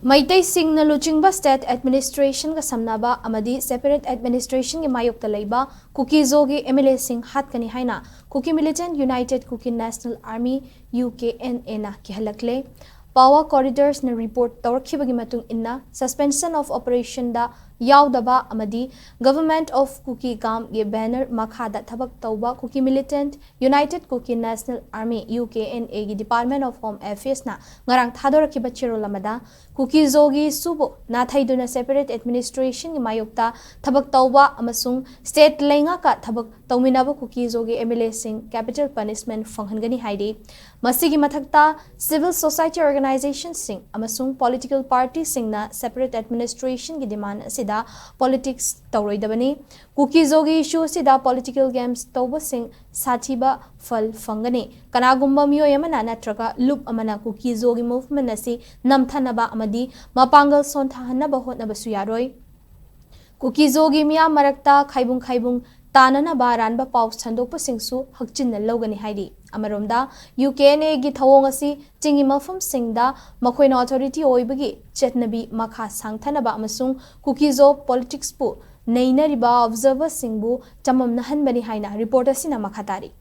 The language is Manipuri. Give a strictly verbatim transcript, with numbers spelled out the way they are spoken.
ꯃꯩꯇꯩꯁꯤꯡꯅ ꯂꯨꯆꯤꯡꯕ state administrationꯒ ꯁꯝꯅꯕ ꯑꯃꯗꯤ separate administrationꯒꯤ ꯃꯥꯌꯣꯛꯇ ꯂꯩꯕ ꯀꯨꯀꯤ-ꯖꯣꯒꯤ MLAꯁꯤꯡ ꯍꯥꯠꯀꯅꯤ ꯍꯥꯏꯅ Kuki Militant United Kuki National Army, UKNAꯅ ꯀꯤꯍꯜꯂꯛꯂꯦ꯫ Pawa Corridorsꯅ report ꯇꯧꯔꯛꯈꯤꯕꯒꯤ ꯃꯇꯨꯡ ꯏꯟꯅ, suspension of operationꯗ ꯌꯥꯎꯗꯕ ꯑꯃꯗꯤ Government of Kuki Gamgꯤ banner ꯃꯈꯥꯗ ꯊꯕꯛ ꯇꯧꯕ Kuki Militant United Kuki National Army, UKNAꯒꯤ Department of Home Affairsꯅ ꯉꯔꯥꯡ ꯊꯥꯗꯣꯔꯛꯈꯤꯕ ꯆꯦꯔꯣꯜ ꯑꯃꯗ, ꯀꯨꯀꯤ-ꯖꯣꯒꯤ ꯁꯨꯕꯨ ꯅꯥꯊꯩꯗꯨꯅ separate administrationꯒꯤ ꯃꯥꯌꯣꯛꯇ ꯊꯕꯛ ꯇꯧꯕ ꯑꯃꯁꯨꯡ state ꯂꯩꯉꯥꯛꯀ ꯊꯕꯛ ꯇꯧꯃꯤꯟꯅꯕ ꯀꯨꯀꯤ-ꯖꯣꯒꯤ MLAꯁꯤꯡ capital punishment ꯐꯪꯍꯟꯒꯅꯤ ꯍꯥꯏꯔꯤ꯫ ꯃꯁꯤꯒꯤ ꯃꯊꯛꯇ, civil society organizationꯁꯤꯡ ꯑꯃꯁꯨꯡ political partyꯁꯤꯡꯅ separate administrationꯒꯤ demand ꯑꯁꯤꯗ politics ꯇꯧꯔꯣꯏꯗꯕꯅꯤ꯫ ꯀꯨꯀꯤ-ꯖꯣꯒꯤ issue ꯑꯁꯤꯗ political games ꯇꯧꯕꯁꯤꯡ ꯁꯥꯊꯤꯕ ꯐꯜ ꯐꯪꯒꯅꯤ꯫ ꯀꯅꯥꯒꯨꯝꯕ ꯃꯤꯑꯣꯏ ꯑꯃꯅ ꯅꯠꯇ꯭ꯔꯒ ꯂꯨꯞ ꯑꯃꯅ ꯀꯨꯀꯤ-ꯖꯣꯒꯤ movement ꯑꯁꯤ ꯅꯝꯊꯅꯕ ꯑꯃꯗꯤ ꯃꯄꯥꯡꯒꯜ ꯁꯣꯟꯊꯍꯟꯅꯕ ꯍꯣꯠꯅꯕꯁꯨ ꯌꯥꯔꯣꯏ꯫ ꯀꯨꯀꯤ-ꯖꯣꯒꯤ ꯃꯤꯌꯥꯝ ꯃꯔꯛꯇ ꯈꯥꯏꯕꯨꯡ ꯈꯥꯏꯕꯨꯡ ꯇꯥꯅꯅꯕ ꯑꯔꯥꯟꯕ ꯄꯥꯎ ꯁꯟꯗꯣꯛꯄꯁꯤꯡꯁꯨ ꯍꯛꯆꯤꯟꯅ ꯂꯧꯒꯅꯤ ꯍꯥꯏꯔꯤ꯫ ꯑꯃꯔꯣꯝꯗ, UKNAꯒꯤ ꯊꯧꯑꯣꯡ ꯑꯁꯤ ꯆꯤꯡꯒꯤ ꯃꯐꯝꯁꯤꯡꯗ ꯃꯈꯣꯏꯅ authority ꯑꯣꯏꯕꯒꯤ ꯆꯠꯅꯕꯤ ꯃꯈꯥ ꯁꯥꯡꯊꯅꯕ ꯑꯃꯁꯨꯡ ꯀꯨꯀꯤ-ꯖꯣ politicsꯄꯨ ꯅꯩꯅꯔꯤꯕ observerꯁꯤꯡꯕꯨ ꯆꯃꯝꯅꯍꯟꯕꯅꯤ ꯍꯥꯏꯅ report ꯑꯁꯤꯅ ꯃꯈꯥ ꯇꯥꯔꯤ꯫